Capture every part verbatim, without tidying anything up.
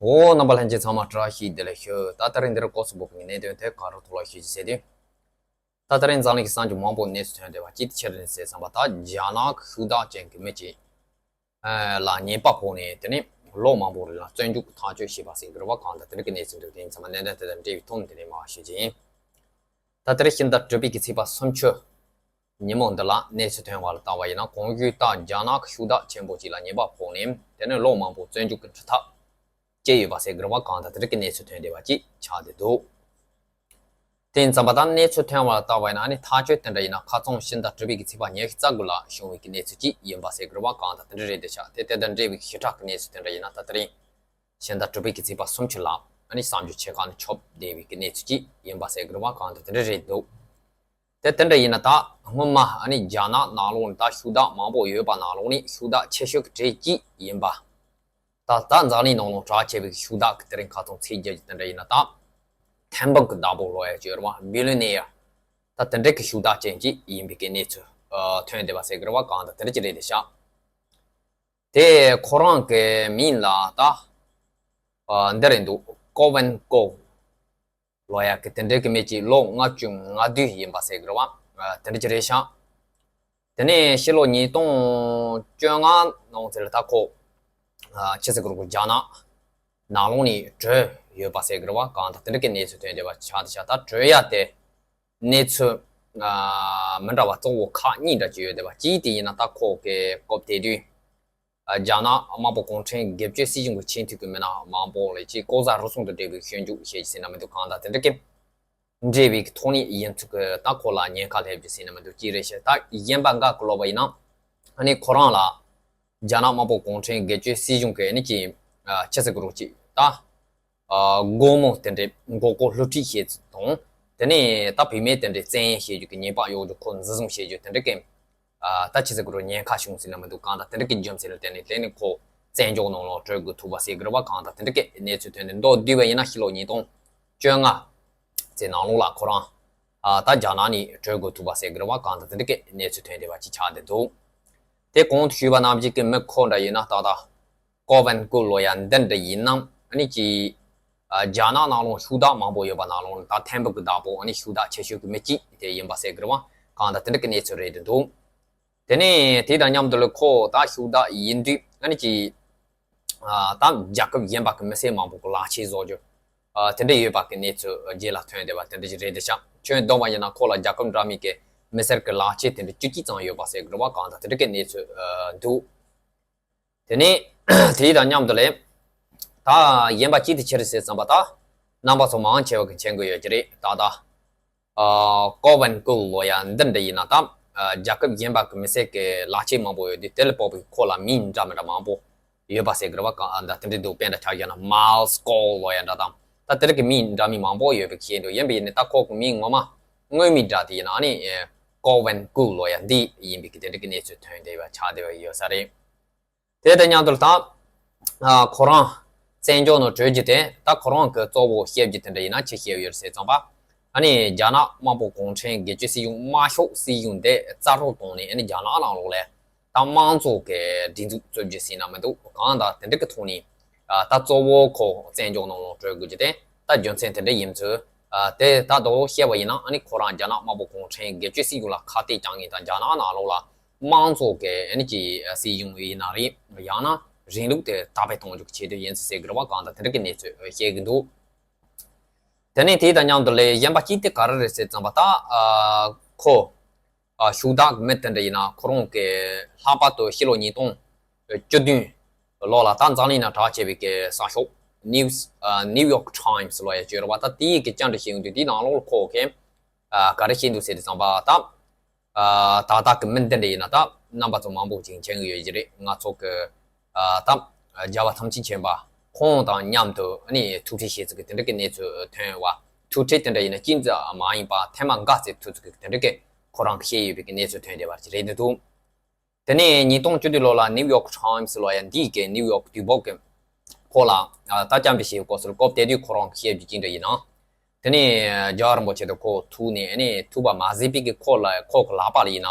འོ། རྣམ་པ་ལྷན་རྒྱས་ཚང་མ་བཀྲ་ཤིས་བདེ་ལེགས་ཞུ། ད་ད་རིང་འདིར་སྐོར་སུ་བབས་པའི་གནད་དོན་དེ་ག་རུ་ཐུག་ལ་ཞུ་ཞིག་ཟེར་དུས། ད་ད་རིང་འཛམ་གླིང་གི་གསར་འགྱུར་མང་པོ་གནས་ཚུལ་ཐོན་བསྡད་པ་ཅིག་ཅི་རེད་ཟེར་བསམ་པ། ད་རྒྱ་ནག་གི་ཤུགས་དྲག་ཅན་གྱི་མི་གཅིག་ལ་ཉེས་པ་ཕོག་ནས། དེ་ནས་ལོ་མང་པོ་རིང་ལ་བཙོན་འཇུག་ཐག་གཅོད་བྱས་པ་ཟེར་གི་རེད་བ། གང་ལྟར་དེ་འདྲ་གི་གནས་ཚུལ་འདུག་དེ་ཡིན་ཙང་མ་གནད་དོན་དེ་དང་འབྲེལ་བའི་ཐོག་ནས་དེ་ནས་མར་ཞུ་རྒྱུ་ཡིན། ད་ལྟར་ཕྱི་ཟླ་དྲུག་པའི་གི་ཚེས་པ་སུམ་ཅུ་ཉིན་མོ་འདི་ལ་གནས་ཚུལ་ཐོན་པ་ལ་ལྟ་བ་ཡིན་ན། གོང་ཞུས་ལྟར་རྒྱ་ནག་གི་ཤུགས་དྲག་ཆེན་པོ་ཅིག་ལ་ཉེས་པ་ཕོག་ནས། དེ་ནས་ལོ་མང་པོ་བཙོན་འཇུག་གི་འཁྲི་ཐག་བཅད་ཡོད་པ་ཟེར་གི་རེད་བ། གང་ལྟར་དེ་འདྲ་གི་གནས་ཚུལ་ཐོན་བསྡད་པ་ཅིག་ཆགས་བསྡད་འདུག་དེ་ཡིན་ཙང་མ་ད་གནས་ཚུལ་ཐོན་པ་ལ་ལྟ་བ་ཡིན་ན། ཨ་ནི་ཐག་གཅོད་དེ་འདྲ་ཡིན་ན་ཁ་རྩང་ཕྱི་ཟླ་དྲུག་པའི་གི་ཚེས་པ་ཉི་ཤུ་རྩ་དགུ་ལ་བྱུང་བའི་གི་གནས་ཚུལ་ཅིག་ཡིན་པ་ཟེར་གི་རེད་བ། གང་ལྟར་དེ་འདྲ་རེད་དེ་ཤག་དེ་དེ་དང་འབྲེལ་བའི་ཞེ་དྲག་གི་གནས་ཚུལ་དེ་འདྲ་ཡིན་ན། ད་དེ་རིང་ཕྱི་ཟླ་དྲུག་པའི་གི་ཚེས་པ་སུམ་ཅུ་ལ་ཨ་ནི་གསར་འགྱུར་ཆེ་ཁག་ནས་ཆོབ་བསྡད་པའི་གི་གནས་ཚུལ་ཅིག་ཡིན་པ་ཟེར་གི་རེད་བ། གང་ལྟར་དེ་འདྲ་རེད་འདུག་དེ་དེ་འདྲ་ཡིན་ན། ད་སྔོན་མ་ཨ་ནི་རྒྱ་ནག་ནང་ལོགས་ནས་ད་ཤུགས་དྲག་མང་པོ་ཡོད་པ་ནང་ལོགས་ནས་ཤུགས་དྲག་ཆེ་ཤོས་ཀྱི་གྲས་གཅིག་ཡིན་པ། ད་ད་འཛམ་གླིང་ནང་ལོགས་གྲགས་ཆེ་བའི་ཤུགས་དྲག་གི་དེ་རིང་ཁ་སང་ཚིག་རྒྱག་རྒྱུ་དེ་འདྲ་ཡིན་ན། ད་ཐེམ་སྤང་གི་བདག་པོ་ལོ་ཡ་ཅིག་ཡོད་རེད་བ། བི་ལི་ཡ་ནེ་ཡ། ད་དེ་འདྲ་གི་ཤུགས་དྲག་ཅན་གཅིག་ཡིན་པའི་གི་གནས་ཚུལ་ཨ་ཐོན་བསྡད་པ་ཟེར་གི་རེད་བ། གང་ལྟར་དེ་འདྲ་ཅིག་རེད་དེ་ཤག་དེ་ཁོ་རང་གི་མིང་ལ་ད་ཨ་འདི་རེད་འདུག་ཀོ་ཝན་ཀོ་ལོ་ཡ་གི་དེ་འདྲ་གི་མི་གཅིག་ལོ་ལྔ་བཅུ་ང་བདུན་ཡིན་པ་ཟེར་གི་རེད་བ། ཨ་དེ་འདྲ་ཅིག་རེད་ཤག་དེ་ནས་ཕྱི་ལོ་ཉིས་སྟོང་བཅོ་ལྔ་ནང་ཚེ་ལ་ད་ཁོ་ཨ་ཕྱི་ཟེར་གི་རེད་གོ། རྒྱ་ནག་ནང་ལོགས་ནས་བྲོས་ཡོད་པ་ཟེར་གི་རེད་བ། གང་ལྟར་དེ་འདྲ་གི་གནས་ཚུལ་ཐོན་བསྡད་པ་ཆགས་བསྡད་ཤག་ད་བྲོས་ཡ་དེ་གནས་ཚུལ་ཨ་མི་འདྲ་བ་གཙོ་བོ་ཁག་གཉིས་འདྲ་ཅིག་ཡོད་བསྡད་པ། གཅིག་དེ་ཡིན་ན་ད་ཁོ་གི་སྐབས་དེ་དུས་ཨ་རྒྱ་ནག་དམར་པོ་གུང་ཁྲན་སྒེར་གཅོད་སྲིད་གཞུང་གི་ཆེས་མཐོའི་གི་མི་སྣ་མང་པོ་ལ་ཅིག་ལྐོག་ཟ་རུལ་སུངས་དང་འབྲེལ་བའི་སྐྱོན་འཛུགས་བྱས་ཟེར་ན་མི་འདུག་གང་ལྟར་དེ་འདྲ་གི་འབྲེལ་བའི་གི་ཐོག་ནས་ཡིན་ཚུལ་གི་ད་ཁོ་ལ་ཉེན་ཁ་སླེབས་རྒྱུ་ཟེར་ན་མི་འདུག་གཅིག་རེད་ཤག་ད་གཞན་པ་འགའ་གི་ལབ་པ་ཡིན་ན། ཨ་ནི་ཁོ་རང་ལ་རྒྱ་ནག་དམར་པོ་གུང་ཁྲན་སྒེར་གཅོད་སྲིད་གཞུང་གི་ཨ་ནི་ཅིག་ཨ་ཕྱི་ཟེར་གི་རེད་ཅིག་ད་ཨ་སྒོར་མོ་དེ་འདྲའི་མགོ་སྐོར་བསླུ་བྲིད་བྱས་ཚུལ་དང་། དེ་ནས་ད་བུད་མེད་དེ་འདྲའི་བཙན་གཡེམ་བྱེད་རྒྱུ་གི་ཉེས་པ་གཡོག་རྒྱུ། ཁོ་འཛིན་བཟུང་བྱེད་རྒྱུ་དེ་འདྲ་གི་ཨ་ད་ཕྱི་ཟེར་གི་རེད་ཉེན་ཁ་བྱུང་ཟེར་ན་མི་འདུག་གང་ལྟར་དེ་འདྲ་གི་རྒྱུ་མཚན་ལ་བརྟེན་ནས་དེ་ནས་ཁོ་བཙན་བྱོལ་ནང་ལ་བྲོས་དགོས་ཐུག་པ་ཟེར་གི་རེད་བ། གང་ལྟར་དེ་འདྲ་གི་གནས་ཚུལ་ཐོན་ནས། མདོར་བསྡུས་པ་ཡིན་ན་ཕྱི་ལོ་ཉིས་སྟོང་བཅོ་ལྔ་ཚེ་ནང་ལོགས་ལ་ཁོ་རང་ཨ་ད་རྒྱ་ནག་ནས་བྲོས་དགོས་ཐུག་པ་ཟེར་གི་རེད་བ། གང་ལྟར་དེ་འདྲ་གི་གནས་ཚུལ་ཐོན་བསྡད་པ་ཅིག་ཆགས་བསྡད་འདུག་དེ་གོང་དུ་ཞུས་པ་ནང་བཞིན་གི་མི་ཁོ་འདྲ་ཡིན་ན། ད་ལྟ་ཀོ་ཝན་ཀུ་ལོ་ཡ་འདི་འདྲ་ཡིན་ན། ཨ་ནི་ཅིག་ཨ་རྒྱ་ནག་ནང་ལོགས་ཤུགས་དྲག་མང་པོ་ཡོད་པ་ནང་ལོགས་ད་ཐེམ་སྤང་གི་བདག་པོ་ཨ་ནི་ཤུགས་དྲག་ཆེ་ཤོས་ཀྱི་མི་གཅིག་དེ་ཡིན་པ་ཟེར་གི་རེད་བ། གང་ལྟར་དེ་འདྲ་གི་གནས་ཚུལ་རེད་འདུག་དེ་ནས་དེ་དང་མཉམ་དུ་ལ་ཁོ་ད་ཤུགས་དྲག་ཡིན་དུས་ཨ་ནི་ཅིག་ཨ་ད་རྒྱལ་ཁབ་གཞན་པ་གི་མི་སེར་མང་པོ་གི་ལག་ཆས་བཟོ་རྒྱུ་ཨ་དེ་འདྲ་ཡོད་པ་གི་གནས་ཚུལ་རྗེས་ལ་ཐོན་བསྡད་པ་དེ་འདྲ་ཞིག་རེད་དེ་ཤག་ཁྱོན་བསྡོམས་པ་ཡིན་ན་ཁོ་ལ་རྒྱལ་ཁབ་འདྲ་མིན་གི་མི་སེར་གི་ལག་ཆས་དེ་འདྲ་བཅུ་གཅིག་ཙམ་ཡོད་པ་ཟེར་གི་རེད་བ། གང་ལྟར་དེ་འདྲ་གི་གནས་ཚུལ་ཨ་འདུག་དེ་ནས་དེ་དང་མཉམ་དུ་ལ་ད་གཞན་པ་ཅི་དེ་ཆི་རེད་ཟེར་བསམ་པ། ད་རྣམ་པ་ཚོ་མང་ཆེ་བ་གི་མཁྱེན་གི་ཡོད་ཀྱི་རེད། ད་ལྟ་ཨ་ཀོ་ཝན་ཀུ་ལོ་ཡ་འདི་འདྲ་ཡིན་ན། ད་ཨ་རྒྱལ་ཁབ་གཞན་པ་གི་མི་སེར་གི་ལག་ཆས་མང་པོ་ཡོད་དུས་དེ་ལ་དཔག་པའི་ཁོ་ལ་མིང་འདྲ་མི་འདྲ་མང་པོ་ཡོད་པ་ཟེར་གི་རེད་བ། གང་ཨ་ད་དེ་འདྲ་འདུག་དཔེར་ན་ཆ་བཞག་ན་མཱལ་སི་ཀོ་ལོ་ཡ་འདྲ་དང་། ད་དེ་རིགས་ཀྱི་མིང་འདྲ་མིན་མང་པོ་ཡོད་པའི་ཁྱེད་འདུག་ཡིན་པ་ཡིན་ནའི་ད་ཁོ་གི་མིང་ངོ་མ་དངོས་མིང་འདྲ་དེ་ཡིན་ན་ཨ་ནི་ཨེ་ཀོ་ཝན་ཀུ་ལོ་ཡ་འདི་ཡིན་པའི་གི་དེ་འདྲ་གི་གནས་ཚུལ་ཐོན་བསྡད་པ་ཆགས་བསྡད་པ་ཡོད་ས་རེད། དེ་དང་མཉམ་དུ་ད་ཨ་ཁོ་རང་བཙན་བྱོལ་ནང་བྲོས་རྒྱུ་དེ། ད་ཁོ་རང་གི་གཙོ་བོ་བཤད་རྒྱུ་དེ་འདྲ་ཡིན་ན་ཅི་བཤད་ཡོད་ཟེར་ཙམ་པ། ཨ་ནི་རྒྱ་ནག་དམར་པོ་གུང་ཁྲན་སྒེར་གཅོད་སྲིད་གཞུང་དམར་ཤོག་སྲིད་གཞུང་དེ་རྩ་རོགས་བཏང་ནས། ཨ་ནི་རྒྱ་ནག་ནང་ལོགས་ལ་ད་དམངས་གཙོ་གི་སྒྲིག་འཛུགས་བཙུགས་རྒྱུ་ཟེར་ན་མི་འདུག་གང་ལྟར་དེ་འདྲ་གི་ཐོག་ནས་ཨ་ད་གཙོ་བོ་ཁོ་བཙན་བྱོལ་ནང་ལོགས་བྲོས་དགོས་རྒྱུ་དེ་ད་རྒྱུ་མཚན་དེ་འདྲ་ཡིན་ཚུལ། ཨ་དེ་ད་དོ་བཤད་པ་ཡིན་ན། ཨ་ནི་ཁོ་རང་རྒྱ་ནག་དམར་པོ་གུང་ཁྲན་སྒེར་གཅོད་སྲིད་གཞུང་ལ་ཁ་གཏད་བཅག་མཁན་དང་། རྒྱ་ནག་ནང་ལོགས་ལ་དམངས་གཙོ་གི་ཨ་ནི་ཅིག་སྲིད་གཞུང་ཡིན་ན་རེད། ཡང་ན་རིང་ལུགས་དེ་དར་སྤེལ་གཏོང་རྒྱུ་གི་ཆེད་དུ་ཡིན་ཚུལ་ཟེར་གི་རེད་བ། གང་ལྟར་དེ་འདྲ་གི་གནས་ཚུལ་བཤད་གི་འདུག་དེ་ནས་དེ་དང་མཉམ་དུ་ལས་གཞན་པ་གཅིག་དེ་ག་རེ་རེད་ཟེར་ཙམ་པ། ད་ཨ་ཁོ་ཨ་ཤུགས་དྲག་མི་དེ་འདྲ་ཡིན་ན་ཁོ་རང་གི་ལྷག་པར་དུ་ཕྱི་ལོ་ཉིས་སྟོང་བཅུ་བདུན་ལོ་ལ་ད་འཛམ་གླིང་ནང་གྲགས་ཆེ་བའི་གི་གསར་ཤོག་News ཨ་New York Times ལོ་ཡ་བརྗོད་རོགས་པ། ད་དེའི་གི་བཅར་འདྲི་བྱེད་ཡོང་དུས་དེའི་ནང་ལོགས་ཁོ་གི་ཨ་ག་རེ་བཤད་འདུག་ཟེར་དུས་ཙམ་པ། ད་ཨ་ད་ལྟ་གི་མི་འདི་འདྲ་ཡིན་ན་ད་རྣམ་པ་ཚོ་མང་པོ་ཅིག་མཁྱེན་གི་ཡོད་ཀྱི་རེད། ང་ཚོ་གི་ཨ་ད་རྒྱལ་བ་ཐམས་ཅད་མཁྱེན་པ་ཁོང་དང་མཉམ་དུ་ཨ་ནི་ཐུག་འཕྲད་བྱེད་ཚུལ་གི་དེ་འདྲ་གི་གནས་ཚུལ་ཐོན་པ། ཐུག་འཕྲད་དེ་འདྲ་ཡིན་ན་གཅིག་ཙམ་མ་ཡིན་པ་ཐེངས་མ་འགའ་ཙམ་ཐུག་ཚུལ་གི་དེ་འདྲ་གི་ཁོ་རང་གི་བཤད་ཡོད་པའི་གི་གནས་ཚུལ་ཐོན་བསྡད་པ་ཅིག་རེད་འདུག་དེ་ནས་ཉིས་སྟོང་བཅུ་བདུན་ལོ་ལ་New York Times ལོ་ཡ་འདིའི་གི་ནིའུ་ཡོག་དུས་བབ་གི་ཁོ་ལ་ཨ་ད་བཅར་འདྲི་བྱེད་སྐབས་སུ་སྐབས་དེ་དུས་ཁོ་རང་གི་བཤད་རྒྱུ་ཅི་འདྲ་ཡིན་ན། དེ་ནས་རྒྱལ་བ་རིན་པོ་ཆེ་དང་ཁོ་ཐུག་ནས། ཨ་ནི་ཐུག་པ་མ་ཟད་པའི་གི་ཁོ་ལ་ཁོ་གི་ལག་པ་ལ་ཡིན་ན།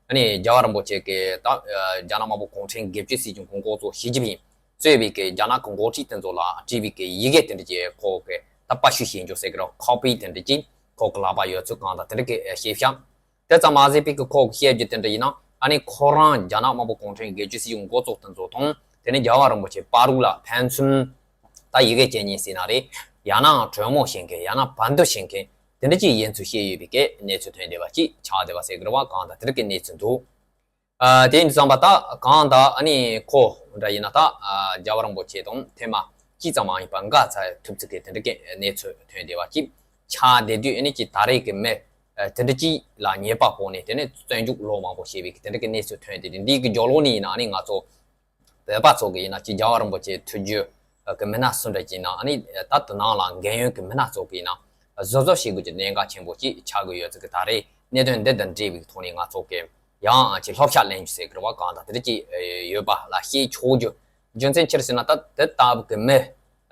ཨ་ནི་རྒྱལ་བ་རིན་པོ་ཆེ་གི་ད་ཨ་རྒྱ་ནག་དམར་པོ་གུང་ཁྲན་སྒེར་གཅོད་སྲིད་གཞུང་གི་འགོ་གཙོ་ཞི་ཅིན་ཕིང་ གཙོས་པའི་གི་རྒྱ་ནག་གི་འགོ་ཁྲིད་དེ་ཚོ་ལ་བྲིས་པའི་གི་ཡི་གེ་དེ་འདྲ་ཅིག་ཁོ་གི་ད་པར་བཤུས་བྱེད་རྒྱུ་ཟེར་གི་རེད། ཁོ་པི་དེ་འདྲ་ཅིག་ཁོ་གི་ལག་པ་ཡོད་ཚུལ་གང་དང་དེ་འདྲ་གི་བཤད་བཞག་དེ་ཙམ་མ་ཟད་པའི་གི་ཁོ་གི་བཤད་རྒྱུ་དེ་འདྲ་ཡིན་ན། ཨ་ནི་ཁོ་རང་རྒྱ་ནག་དམར་པོ་གུང་ཁྲན་སྒེར་གཅོད་སྲིད་གཞུང་འགོ་བཙུགས་དེ་ཚོ་དང་། དེ་ནས་རྒྱལ་བ་རིན་པོ་ཆེ་བར་དུ་ལ་ཕན་ཚུན་ད་ཡི་གེ་བཅད་ཉེས་ཟེར་ན་རེད། ཡང་ན་གྲོས་མོལ་བྱེད་མཁན། ཡང་ན་བར་འདུམ་བྱེད་མཁན་དེ་འདྲ་ཅིག་ཡིན་ཚུལ་བཤད་ཡོད་པའི་གི་གནས་ཚུལ་ཐོན་བསྡད་པ་ཅིག་ཆགས་བསྡད་པ་ཟེར་གི་རེད་བ། གང་ལྟར་དེ་འདྲ་གི་གནས་ཚུལ་འདུག་ཨ། དེ་ཡིན་དུས་ཙམ་པ་ད་གང་ལྟར་ཨ་ནི་ཁོ་འདྲ་ཡིན་ན་ད། ཨ། རྒྱལ་བ་རིན་པོ་ཆེ་དང་ཐེངས་མ་གཅིག་ཙམ་མ་ཡིན་པ་འགའ་ཚར་ཐུག་ཚུལ་གི་དེ་འདྲ་གི་གནས་ཚུལ་ཐོན་བསྡད་པ་ཅིག་ཆགས་བསྡད་དུས། ཨ་ནི་ཅིག་ད་རེས་ཀྱི་མི་དེ་འདྲ་ཅིག་ལ་ཉེས་པ་ཕོག་ནས་དེ་ནས་བཙོན་འཇུག་ལོ་མང་པོ་བྱས་པའི་གི་དེ་འདྲ་གི་གནས་ཚུལ་ཐོན་བསྡད་དུས། འདིའི་གི་རྒྱབ་ལོགས་ནས་ཡིན་ན་ཨ་ནི་ང་ཚོ་བོད་པ་ཚོ་གི་ཡིན་ན་ཅིག་རྒྱལ་བ་རིན་པོ་ཆེ་ཐུག་རྒྱུ་གི་མི་སྣ་སུ་འདྲ་ཅིག་ཡིན་ན། ཨ་ནི་ད་དེ་ནང་ལ་འགན་ཡོད་གི་མི་སྣ་ཚོ་གི་ཡིན་ན་གཟབ་གཟབ་བྱེད་དགོས་ཀྱི་གནད་འགག་ཆེན་པོ་ཅིག་ཆགས་ཀྱི་ཡོད་ཚུལ་གི་ད་རེས་གནད་དོན་འདི་དང་འབྲེལ་བའི་ཐོག་ནས་ང་ཚོ་གི་ཡང་ཅིག་བསླབ་བྱ་ལེན་རྒྱུ་ཟེར་གི་རེད་བ། གང་ལྟར་དེ་འདྲ་ཅིག་ཡོད་པ་ལ་བཤད་ཆོག་རྒྱུ། རྒྱུ་མཚན་ཅི་རེད་ཟེར་ན། ད་དེ་ལྟ་བུ་གི་མི་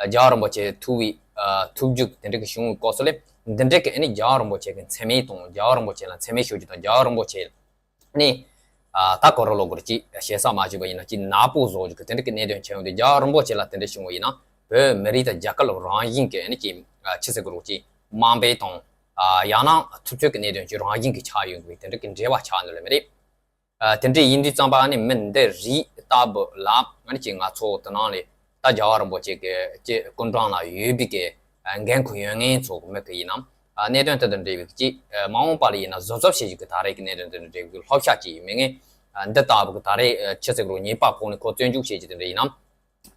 རྒྱལ་བ་རིན་པོ་ཆེ་ཐུག་པའི་ཨ་ཐུག་རྒྱུ་དེ་འདྲ་གི་བྱུང་བའི་སྐབས་སུ་ལ་འདི་འདྲ་གི་ཨ་ནི་རྒྱལ་བ་རིན་པོ་ཆེ་གི་མཚན་སྨད་དང་། རྒྱལ་བ་རིན་པོ་ཆེ་ལ་མཚན་སྨད་ཞུ་རྒྱུ་དང་། རྒྱལ་བ་རིན་པོ་ཆེ་ནི། ཨ། ད་ག་རེ་ལབ་དགོས་རེད། ཅིག་ཞེ་ས་མ་བྱས་པ་ཡིན་ན་ཅིག་ནག་པོ་བཟོ་རྒྱུ་གི་དེ་འདྲ་གི་གནད་དོན་ཆགས་ཡོང་དུས། རྒྱལ་བ་རིན་པོ་ཆེ་ལ་དེ་འདྲ་བྱུང་བ་ཡིན་ན་བོད་མི་རིགས་དང་རྒྱལ་ཁབ་རང་བཞིན་གི་ཨ་ནི་ཅིག་ཨ། ཅི་ཟེར་དགོས་རེད། ཅིག་དམའ་འབེབས་དང་། ཨ། ཡང་ན་ཐུབ་ཚོད་ཀྱི་གནད་དོན་ཅིག་རང་བཞིན་གི་ཆགས་ཡོང་གི་དེ་འདྲ་གི་འབྲེལ་བ་ཆགས་འདུག་ལེ་མི་རེད། ཨ། དེ་འདྲ་ཡིན་དུས་ཙམ་པ་ཨ་ནི་མི་འདི་རིགས་ལྟ་བུ་ལ་ཨ་ནི་ཅིག་ང་ཚོ་དེ་ནང་ལས་ད་རྒྱལ་བ་རིན་པོ་ཆེ་གི་ཅིག་སྐུ་འདྲ་ལ་ཡོད་པའི་གི་ཨ་འགན་ཁུར་ཡོད་མཁན་ཚོ་གི་མི་གི་ཡིན་ན། ཨ། གནད་དོན་དེ་དང་འབྲེལ་བའི་ཅིག་ཨ་མ་འོངས་པ་ལ་ཡིན་ན་གཟབ་གཟབ་བྱེད་རྒྱུ་གི་ད་རེས་ཀྱི་གནད་དོན་དེ་དང་འབྲེལ་བའི་བསླབ་བྱ་ཅིག་ཡིན་མིན། ཨ། འདི་ལྟ་བུ་གི་ད་རེས་ཨ་ཅི་ཟེར་དགོས་རེད། ཉེས་པ་ཕོག་ནས་ཁོ་བཙོན་འཇུག་བྱེད་རྒྱུ་དེ་འདྲ་ཡིན་ན།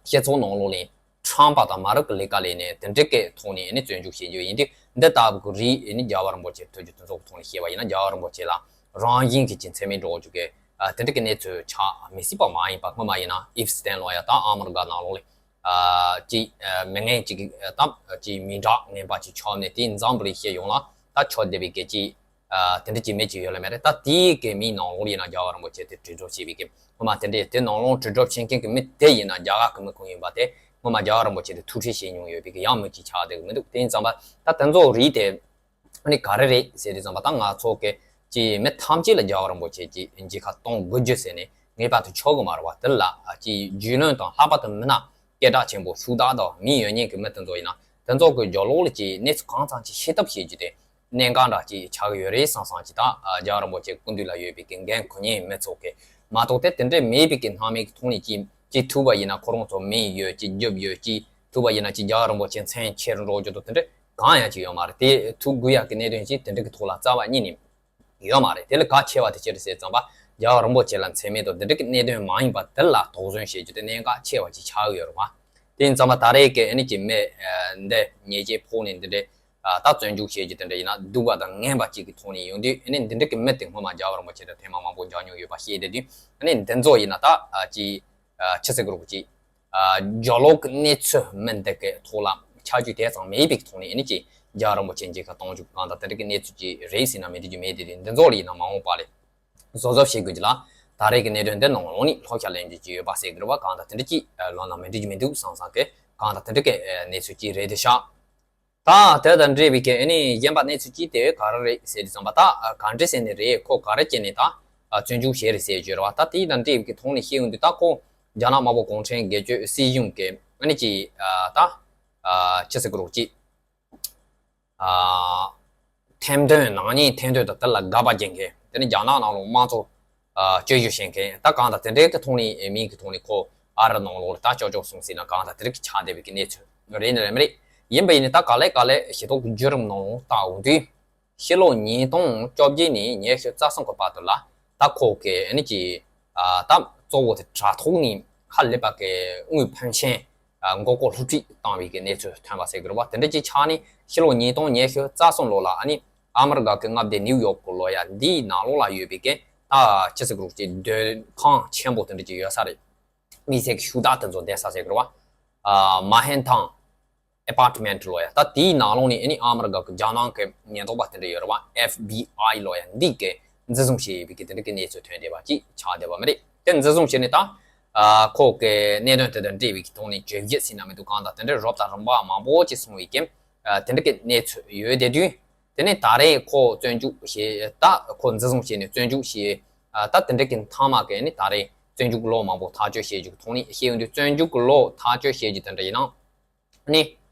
སྤྱི་ཚོགས་ནང་ལོགས་ལ་ཁྲམ་པ་དང་མ་རབས་ཀྱི་ལས་ཀ་ལས་ནས་དེ་འདྲ་གི་ཐོག་ནས་ཨ་ནི་བཙོན་འཇུག་བྱེད་རྒྱུ་ཡིན་དུས། འདི་ལྟ་བུ་གི་རིགས་ཨ་ནི་རྒྱལ་བ་རིན་པོ་ཆེ་ཐུག་རྒྱུ་དེ་ཚོ་གི་ཐོག་ནས་བཤད་པ་ཡིན་ན། རྒྱལ་བ་རིན་པོ་ཆེ་ལ་རང་བཞིན་གྱིས་ཅིག་མཚན་སྨད་འགྲོ་རྒྱུ་གི་ཨ་དེ་འདྲ་གི་གནས་ཚུལ་ཆགས་མི་སྲིད་པ་མ་ཡིན་པ། སྔོན་མ་ཡིན་ན་ཨིབ་སི་ཏན་ལོ་ཡ་ད་ཨ་མི་རི་ཀ་ནང་ལོགས་ལ་ཨ་ཅིག་ཨ་མི་ངན་ཅིག་གི་ཨ་ད་ཅིག་མི་དྲག་ངན་པ་ཅིག་ཆགས་ནས་དེའི་འཛམ་བུ་གླིང་སྤྱི་ཡོངས་ལ་ད་ཁྱབ་བསྡད་པའི་སྐད་ཅིག་ཨ་དེ་འདྲ་ཅིག་མི་ཅིག་ཡོད་ལེ་མ་རེད། ད་དེའི་གི་མིའི་ནང་ལོགས་ཡིན་ན་རྒྱལ་བ་རིན་པོ་ཆེ་དེ་དྲིལ་སྒྲོག་བྱས་པའི་གི། སྔོན་མ་དེ་འདྲའི་དེ་ནང་ལོགས་དྲིལ་སྒྲོག་བྱེད་མཁན་གི་མི་དེ་ཡིན་ན་རྒྱ་གར་གི་མི་ཁོ་ཡིན་པ་དེ། སྔོན་མ་རྒྱལ་བ་རིན་པོ་ཆེ་དེ་ཐུག་འཕྲད་བྱས་མྱོང་ཡོད་པའི་གི་ཡང་མི་ཅིག་ཆགས་བསྡད་གི་མི་འདུག་དེ་ཡིན་ཙང་པ་ད་དེ་ཚོ་རིགས་དེ་ཨ་ནི་ག་རེ་རེད་ཟེར་དུས་ཙམ་པ། ད་ང་ཚོ་གི་ཅིག་མི་ཐམས་ཅད་ལ་རྒྱལ་བ་རིན་པོ་ཆེ་ཅིག་མཇལ་ཁ་གཏོང་དགོས་རྒྱུ་ཟེར་ནས་ངེས་པར་དུ་ཆགས་གི་མ་རེད་བ། དེ་ལ་ཅིག་རྒྱུས་ལོན་དང་ལྷག་པར་དུ་མི་སྣ་སྐད་གྲགས་ཆེན་པོ་ཤུགས་དྲག་དང་མིང་ཡོད་མཁན་གི་མི་དེ་ཚོ་ཡིན་ན། དེ་ཚོ་གི་རྒྱབ་ལོགས་ལ་ཅིག་གནས་ཚུལ་གང་ཙམ་ཅིག་ཤེས་ཐབས་བྱེད་རྒྱུ་དེ་གནད་འགག་འདྲ་ཅིག་ཆགས་ཀྱི་ཡོད་རེད་བསམ་བསམ་ཅིག་ད་ཨ་རྒྱལ་བ་རིན་པོ་ཆེ་སྐུ་མདུན་ལ་ཡོད་པའི་གི་འགན་འཁུར་མཁན་མི་ཚོ་གི་མ་གཏོགས་དེ་དེ་འདྲའི་མེད་པའི་གི་སྣང་མེད་ཀྱི་ཐོག་ནས་ཅིག་ཅིག་ཐུག་པ་ཡིན་ན་ཁོ་རང་ཚོ་མིང་ཡོད། ཅིག་རྒྱབ་ཡོད། ཅིག་ཐུག་པ་ཡིན་ན་ཅིག་རྒྱལ་བ་རིན་པོ་ཆེ་མཚན་ཆེར་འགྲོ་རྒྱུ་དང་དེ་འདྲ་གང་ཡང་ཅིག་ཡོད་མ་རེད། དེ་ཐུག་དགོས་ཡག་གི་གནད་དོན་ཅིག་དེ་འདྲ་གི་ཐོག་ལ་རྩ་བ་ཉིད་ནས་ཡོད་མ་རེད། དེ་ལས་གལ་ཆེ་བ་དེ་ཅི་རེད་ཟེར་ཙམ་པ། རྒྱལ་བ་རིན་པོ་ཆེ་ལ་མཚན་སྨད་དང་དེ་འདྲ་གི་གནད་དོན་མ་ཡིན་པ་དེ་ལ་དོགས་ཟོན་བྱེད་རྒྱུ་དེ་གནད་འགག་ཆེ་བ་ཅིག་ཆགས་ཀྱི་ཡོད་རེད་བ། དེ་ཡིན་ཙང་མ་ད་རེས་ཀྱི་ཨ་ནི་ཅིག་མི་ཨ་འདི་ཉེས་ཆད་ཕོག་ནས་འདི་འདྲའི་ཨ་ད་བཙོན་འཇུག་བྱེད་རྒྱུ་དེ་འདྲ་ཡིན་ན་སྡུག་པ་དང་ངན་པ་ཅིག་གི་ཐོག་ནས་ཡོང་དུས། ཨ་ནི་འདི་འདྲ་གི་མི་དེ་སྔོན་མ་རྒྱལ་བ་རིན་པོ་ཆེ་དང་ཐེངས་མ་མང་པོ་མཇལ་མྱོང་ཡོད་པ་ཤེས་བསྡད་དུས། ཨ་ནི་འདི་ཚོ་ཡིན་ན་ད་ཨ་ཅིག་ཨ་ཅི་ཟེར་དགོས་རེད། ཅིག་ཨ་རྒྱབ་ལོགས་ཀྱི་གནས་ཚུལ་མི་འདི་གི་ཐོག་ལ་ཆ་རྒྱུས་དེ་ཙམ་མེད་པའི་ཐོག་ནས། ཨ་ནི་ཅིག་རྒྱལ་བ་རིན་པོ་ཆེ་མཇལ་ཁ་གཏོང་རྒྱུ་གང་དང་དེ་འདྲ་གི་གནས་ཚུལ་ཅིག་རེད་ཟེར་ན་མི་འགྲིག་རྒྱུ་མེད་དེ། འདི་ཚོ་ལ་ཡིན་ན་མ་འོངས་པ་ལ་གཟབ་གཟབ་བྱེད་དགོས་རྒྱུ་ལ། ད་རེས་ཀྱི་གནད་དོན་འདི་ནང་ལོགས་ནས་བསླབ་བྱ་ལེན་རྒྱུ་ཅིག་ཡོད་པ་ཟེར་གི་རེད་བ། གང་དང་དེ་འདྲ་ཅིག་ལོན་ན་མི་འགྲིག་རྒྱུ་མི་འདུག་བསམ་བསམ་གི། གང་དང་དེ་འདྲ་གི་གནས་ཚུལ་ཅིག་རེད་དེ་ཤག་ད་དེ་དང་འབྲེལ་བའི་གི་ཨ་ནི་གཞན་པ་གནས་ཚུལ་ཅིག་དེ་ག་རེ་རེད་ཟེར་དུས་ཙམ་པ། ད་ག་འདྲ་ཟེར་ནས་རེད། ཁོ་ག་རེ་བྱས་ནས་ད་བཙོན་འཇུག་བྱས་རེད་ཟེར་བརྗོད་རེད་བ། ད་དེ་དང་འབྲེལ་བའི་གི་ཐོག་ནས་བཤད་ཡོང་དུས། ད་ཁོ་རྒྱ་ནག་དམར་པོ་གུང་ཁྲན་སྒེར་གཅོད་སྲིད་གཞུང་གི་ཨ་ནི་ཅིག་ད་ཅི་ཟེར་དགོས་རེད། ཅིག་ཨ་ཐེར་འདོན་ནག་ཉེས་ཐེར་འདོན་དང་དེ་ལ་དགག་པ་བྱེད་མཁན། དེ་ནི་རྒྱ་ནག་ནང་ལ་དམངས་གཙོ་ཨ་སྤྱོད་བཞིན་བྱེད་མཁན། ད་གང་ལྟར་དེ་འདྲའི་གི་ཐོག་ནས་མིང་གི་ཐོག་ནས་ཁོ་ཨ་རི་ནང་ལོགས་ལ་ད་ཅོག་ཅོག་སོང་ཟེར་ན་གང་ལྟར་དེ་རིགས་ཆགས་བསྡད་པའི་གི་གནས་ཚུལ་རེད་ནི་རེད་མི་རེད། ཡིན་པ་ཡིན་ནི་ད་ག་ལེ་ག་ལེ་ཞི་ཐོག་གི་བརྒྱུད་རིམ་ནང་ལ་ལྟ་འོང་དུས། ཕྱི་ལོ་ཉིས་སྟོང་བཅོ་བརྒྱད་ནས་ཉི་ཤུ་རྩ་གསུམ་གི་བར་དུ་ལ་ད་ཁོ་གི་ཨ་ནི་ཅིག་ཨ་ད་གཙོ་བོ་དེ་དྲ་ཐོག་ནས་ཧ་ལས་པ་གི་དངུལ་ཕོན་ཆེན་ཨ་མགོ་སྐོར་སློབ་ཁྲིད་བཏང་བའི་གི་གནས་ཚུལ་ཐོན་པ་ཟེར་གི་རེད་བ། དེ་འདྲ་ཅིག་ཆགས་ནས་ཕྱི་ལོ་ཉིས་སྟོང་ཉི་ཤུ་རྩ་གསུམ་ལོ་ལ་ཨ་ནི་ཨ་མི་རི་ཀ་གི་མངའ་སྡེ་ནིའུ་ཡོག་གི་ལོ་ཡ་འདིའི་ནང་ལོགས་ལ་ཡོད་པའི་གི་ད་ཅི་ཟེར་གི་རེད། ཅིག་སྡོད་ཁང་ཆེན་པོ་དེ་འདྲ་ཅིག་ཡོད་ས་རེད། མི་སེར་གི་ཤུགས་དྲག་དེ་ཚོ་བསྡད་ས་ཟེར་གི་རེད་བ། ཨ་མན་ཧ་ཏན་ཨེ་པར་ཊི་མེན་ཊི་ལོ་ཡ། ད་དེའི་ནང་ལོགས་ནས་ཨ་ནི་ཨ་མི་རི་ཀ་གི་རྒྱལ་ནང་གི་ཉེན་རྟོག་པ་དེ་འདྲ་ཡོད་རེད་བ། ཨེཕ་བི་ཨའི་ལོ་ཡ། འདི་གི་འཛིན་བཟུང་བྱས་ཡོད་པའི་གི་དེ་འདྲ་གི་གནས་ཚུལ་ཐོན་བསྡད་པ་ཅིག་ཆགས་བསྡད་པ་མ་རེད། དེ་འཛིན་བཟུང་བྱས་ནས་ད་ཨ་ཁོ་གི་གནད་དོན་དེ་དང་འབྲེལ་བའི་གི་ཐོག་ནས་བཅོས་བསྒྱུར་ཟེར་ན་མི་འདུག་གང་ལྟར་དེ་འདྲའི་རོབ་དང་རིམ་པ་མང་པོ་ཅིག་སོང་བའི་གི་ཨ་དེ་འདྲ་གི་གནས་ཚུལ་ཡོད་བསྡད་དུས། དེ་ནས་ད་རེས་ཁོ་བཙོན་འཇུག་བྱས། ད་ཁོ་འཛིན་བཟུང་བྱས་ནས་བཙོན་འཇུག་བྱས། ཨ་ད་དེ་འདྲ་གི་མཐའ་མ་གི་ནི་ད་རེས་ བཙོན་འཇུག་ལོ་མང་པོ་ཐག་གཅོད་བྱེད་རྒྱུ་གི་ཐོག་ནས་བཤད་ཡོང་དུས། བཙོན་འཇུག་གི་ལོ་ཐག་གཅོད་བྱེད་རྒྱུ་དེ་འདྲ་ཡིན་ན། ནི་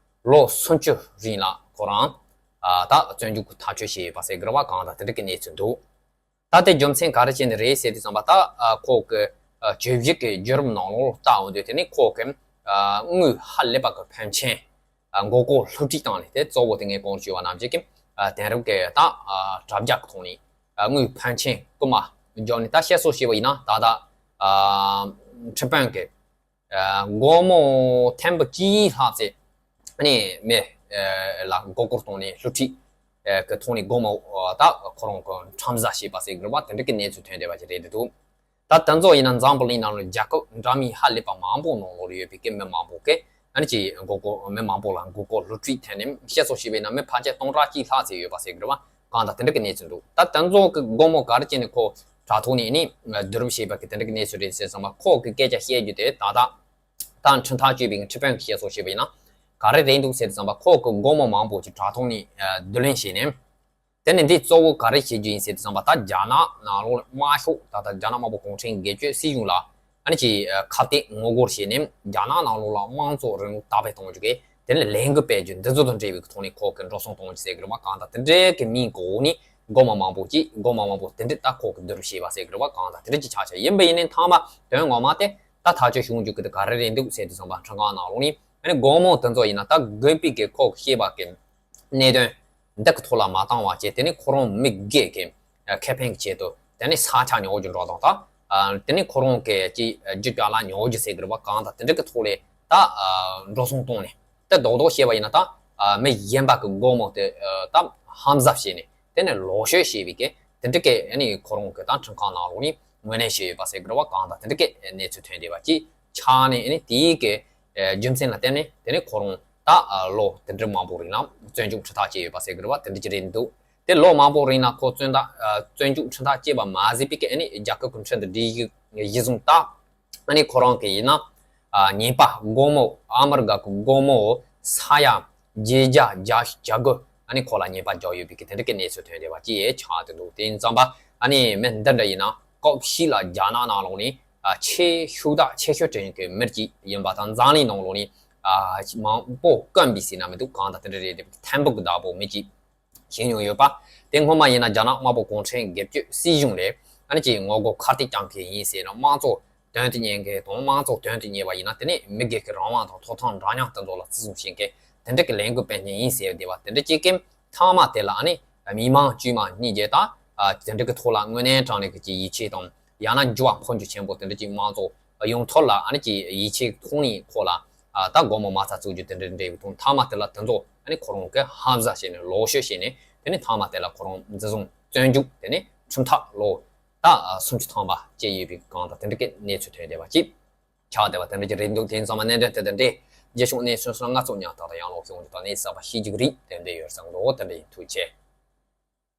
ལོ་སུམ་ཅུ་རིང་ལ་ཁོ་རང་ཨ་ད་བཙོན་འཇུག་གི་ཐག་གཅོད་བྱས་ཡོད་པ་ཟེར་གི་རེད་བ། གང་ལྟར་དེ་འདྲ་གི་གནས་ཚུལ་འདུག་ད་དེ་རྒྱུ་མཚན་ག་རེ་བྱས་ནས་རེད་ཟེར་དུས་ཙམ་པ། ད་ཨ་ཁོ་གི་ཨ་བཅུ་བཞི་གི་བརྒྱུད་རིམ་ནང་ལོགས་ལ་བལྟ་འོང་དུས། དེ་ནི་ཁོ་གི་ཨ་དངུལ་ཧ་ལས་པ་གི་ཕོན་ཆེན་ཨ་མགོ་སྐོར་སློབ་ཁྲིད་བཏང་ནས། དེ་གཙོ་བོ་དེ་ངས་གོང་ཞུས་པ་ནང་བཞིན་གྱི་ཨ་དེང་རབས་ཀྱི་ད་ཨ་དྲ་རྒྱ་གི་ཐོག་ནས་ཨ་དངུལ་ཕོན་ཆེན་རྐུ་མ་བརྒྱབ་ནས། ད་བཤད་སྲོལ་བྱས་པ་ཡིན་ན། ད་ད་ཨ་ཁྲི་དཔོན་གྱི་ཨ་སྒོར་མོ་ཐེར་འབུམ་གཅིག་ལྷག་ཙམ་ནས་མི་ཨ་ལ་མགོ་སྐོར་བཏང་ནས། སློབ་ཁྲིད་ཨ་གི་ཐོག་ནས་སྒོར་མོ་ཨ་ད་ཁོ་རང་གི་ཁྲོམ་ཟ་བྱས་པ་ཟེར་གི་རེད་བ། དེ་འདྲ་གི་གནས་ཚུལ་ཐོན་བསྡད་པ་ཅིག་རེད་འདུག་ད་དེ་ཚོ་ཡིན་ན་འཛམ་བུ་གླིང་ནང་ལ་རྒྱལ་ཁབ་འདྲ་མིན་ཧ་ལས་པ་མང་པོ་ནང་ལོགས་ལ་ཡོད་པའི་གི་མི་མང་པོ་གིས་ཨ་ནི་ཅིག་མགོ་སྐོར། མི་མང་པོ་ལ་མགོ་སྐོར་སློབ་ཁྲིད་འཐེན་ནས། བཤད་སྲོལ་བྱས་པ་ཡིན་ན་མི་ཕལ་ཆེར་སྟོང་ཕྲག་གཅིག་ལྷག་ཙམ་ཡོད་པ་ཟེར་གི་རེད་བ། གང་ལྟར་དེ་འདྲ་གི་གནས་ཚུལ་འདུག་ད་དེ་ཚོ་གི་སྒོར་མོ་ག་རེ་བྱས་ནས་ཁོ་དྲ་ཐོག་ནས་ནི་བསྡུ་རུབ་བྱས་པ་གི་དེ་འདྲ་གི་གནས་ཚུལ་རེད་ཟེར་ཙམ་པ། ཁོ་གི་སྐད་ཆ་བཤད་རྒྱུ་དེ་ད་ལྟ་ད་ཁྲིམས་ཐག་གཅོད་པའི་ཁྲི་དཔོན་གྱིས་བཤད་སྲོལ་བྱས་པ་ཡིན་ན་ག་རེ་རེད་འདུག་ཟེར་ཙམ་པ། ཁོ་གི་སྒོར་མོ་མང་པོ་ཅིག་དྲ་ཐོག་ནས་ཨ་བསྡུ་ལེན་བྱས་ནས། དེ་ནས་འདི་གཙོ་བོ་ག་རེ་བྱེད་རྒྱུ་ཡིན་ཟེར་དུས་ཙམ་པ། ད་རྒྱ་ནག་ནང་ལོགས་ལ་དམར་ཤོག་ད་ལྟ་རྒྱ་ནག་དམར་པོ་གུང་ཁྲན་སྒེར་གཅོད་སྲིད་གཞུང་ལ་ཨ་ནི་ཅིག་ཨ་ཁ་གཏད་ངོ་རྒོལ་བྱས་ནས། རྒྱ་ནག་ནང་ལོགས་ལ་དམངས་གཙོ་རིང་ལུགས་དར་སྤེལ་གཏོང་རྒྱུ་གི་དེ་ལ་ལས་འགུལ་སྤེལ་རྒྱུ་འདི་ཚོ་དང་འབྲེལ་བའི་ཐོག་ནས་ཁོ་གི་འགྲོ་སོང་གཏོང་རྒྱུ་ཟེར་གི་རེད་བ། གང་ལྟར་དེ་འདྲའི་གི་མིང་གི་འོག་ནས་སྒོར་མོ་མང་པོ་ཅིག་སྒོར་མོ་མང་པོ་དེ་འདྲ་ད་ཁོ་གི་བསྡུ་རུབ་བྱས་པ་ཟེར་གི་རེད་བ། གང་ལྟར་དེ་འདྲ་ཅིག་ཆགས་ཆགས་ཡིན་པ་ཡིན་ནའི། མཐའ་མ་དོན་ངོ་མ་དེ་ད་ཐག་གཅོད་བྱུང་རྒྱུ་གི་དེ་ག་རེ་རེད་འདུག་ཟེར་དུས་ཙམ་པ། ཁྲིམས་ཁང་ནང་ལོགས་ནས་ཨ་ནི་སྒོར་མོ་དེ་ཚོ་ཡིན་ན་ད་དགོས་པའི་གི་ཁོ་གི་བཤད་པ་གི་གནད་དོན་འདི་གི་ཐོག་ལ་མ་བཏང་བ་བྱས། དེ་ནས་ཁོ་རང་མི་སྒེར་གྱི་ཨ་ཁེ་ཕན་གྱི་ཆེད་དུ་དེ་ནས་ས་ཆ་ཉོ་རྒྱུ་འདྲ་དང་། ད་ཨ་དེ་ནས་ཁོ་རང་གི་ཅིག་ཨ་རྒྱུ་ཅ་ལག་ཉོ་རྒྱུ་ཟེར་གི་རེད་བ། གང་ལྟར་དེ་འདྲ་གི་ཐོག་ལ་ད་ཨ་འགྲོ་སོང་བཏང་ནས། དེ་རྡོག་རྡོག་བཤད་པ་ཡིན་ན་ད་ཨ་མི་གཞན་པ་གི་སྒོར་མོ་དེ་ཨ་ད་ཧམ་ཟ་བྱས་ནས། དེ་ནས་ལོག་སྤྱོད་བྱས་པའི་གི་དེ་འདྲ་གི་ཨ་ནི་ཁོ་རང་གི་ད་ཁྲིམས་ཁང་ནང་ལོགས་ནས་ངོས་ལེན་བྱས་ཡོད་པ་ཟེར་གི་རེད་བ། གང་ལྟར་དེ་འདྲ་གི་གནས་ཚུལ་ཐོན་བསྡད་པ་ཅིག་ཆགས་ནས། ཨ་ནི་དེའི་གི་ཨ་རྒྱུ་མཚན་ལ་བརྟེན་ནས་དེ་ནས་ཁོ་རང་ད་ཨ་ལོ་དེ་འདྲ་མང་པོ་རིང་ལ་བཙོན་འཇུག་ཁྲིམས་ཐག་བཅད་ཡོད་པ་ཟེར་གི་རེད་བ། དེ་འདྲ་ཅིག་རེད་འདུག་དེ་ལོ་མང་པོ་རིང་ལ་ཁོ་བཙོན་ཐག་ཨ་བཙོན་འཇུག་ཁྲིམས་ཐག་བཅད་པ་མ་ཟད་པའི་གི་ཨ་ནི་རྒྱལ་ཁབ་ཀྱི་ཁྲིམས་དང་སྒྲིག་གཞི་གཞི་བཟུང་ད། ཨ་ནི་ཁོ་རང་གི་ཡིན་ན་ཨ་ཉེས་པ་སྒོར་མོ། ཨ་མི་རི་ཀ་གི་སྒོར་མོ་ས་ཡ་བརྒྱད་བརྒྱ་བརྒྱད་ཅུ་གྱ་དགུ་ཨ་ནི་ཁོ་ལ་ཉེས་པ་བརྒྱབ་ཡོད་པའི་གི་དེ་འདྲ་གི་གནས་ཚུལ་ཐོན་བསྡད་པ་ཅིག་ཆགས་བསྡད་འདུག་དེ་ཡིན་ཙམ་པ་ཨ་ནི་མི་འདི་འདྲ་ཡིན་ན་སྐབས་ཤིག་ལ་རྒྱ་ནག་ནང་ལོགས་ནས་ཨ་ཆེས་ཤུགས་དྲག་ཆེ་ཤོས་དྲན་གི་མི་ཅིག་ཡིན་པ་དང་། འཛམ་གླིང་ནང་ལོགས་ནས་ཨ་མང་པོ་དཀོན་པའི་ཟེར་ན་མི་འདུག་གང་ལྟར་དེ་འདྲ་རེད། ཐེམ་བུ་གི་བདག་པོ་མི་ཅིག་བྱས་མྱོང་ཡོད་པ། དེ་སྔོན་མ་ཡིན་ན་རྒྱ་ནག་དམར་པོ་གུང་ཁྲན་སྒེར་གཅོད་སྲིད་གཞུང་ལས་ཨ་ནི་ཅིག་ངོ་རྒོལ་ཁ་གཏད་གཏོང་མཁན་ཡིན་ཟེར་ན། དམངས་གཙོ་དོན་དུ་གཉེར་མཁན་དང་། དམངས་གཙོ་དོན་དུ་གཉེར་བ་ཡིན་ན་དེ་ནས་མི་སྒེར་གྱི་རང་དབང་དང་ཐོབ་ཐང་འདྲ་མཉམ་དེ་ཚོ་ལ་བརྩི་སྲུང་བྱེད་མཁན་དེ་འདྲ་གི་ལས་འགུལ་སྤེལ་མཁན་ཡིན་ཟེར་བསྡད་པ་དེ་འདྲ་ཅིག་གིས། མཐའ་མ་དེ་ལ་ཨ་ནི་མི་མང་དཀྱུས་མ་གཉིས་བརྒྱ་དང་ཨ་དེ་འདྲ་གི་ཐོག་ལ་དངོས་གནས་དྲང་གནས་ཀྱི་ཅིག་ཡིད་ཆེས་དང་། ཡང་ན་འགྱུར་བ་འཕོ་འགྱུར་ཆེན་པོ་དེ་འདྲ་ཅིག་མ་གཏོགས་ཡོང་ཐབས་ལ་ཨ་ནི་ཅིག་ཡིད་ཆེས་ཐོག་ནས་ཁོ་ལ་ཨ་ད་སྒོར་མོ་མ་རྩ་བཙུགས་རྒྱུ་དེ་འདྲ་འདྲ་བའི་དང་། མཐའ་མ་དེ་ལ་དེ་ཚོ་ཨ་ནི་ཁོ་རང་གིས་ཧམ་ཟ་བྱས་ནས་ལོག་སྤྱོད་བྱས་ནས། དེ་ནས་མཐའ་མ་དེ་ལ་ཁོ་རང་འཛིན་བཟུང་བཙོན་འཇུག་དེ་ནས་ཁྲིམས་ཐག་ལོ་ད་ཨ་སུམ་ཅུ་ཐམ་པ་བཅད་ཡོད་པའི་གང་ལྟར་དེ་འདྲ་གི་གནས་ཚུལ་ཐོན་བསྡད་པ་ཅིག་ཆགས་བསྡད་པ་དེ་འདྲ་ཅིག་རེད་འདུག་དེ་ཡིན་ཙང་མ་གནད་དོན་དེ་དང་འབྲེལ་རྗེས་ཕྱོགས་གནས་ཚུལ་སོགས་སྔ་ཚོད་ཉག་ཐག་དང་ཡང་ལོག་ཤོད་འོང་རྒྱུ་དང་། གནས་ཚུལ་གསར་པ་ཤེས་རྒྱུ་གི་རིགས་དེ་འདྲ་ཡོད་བསམ་འདུག་དེ་འདྲ་ཡིན། ཐུགས་རྗེ་ཆེ།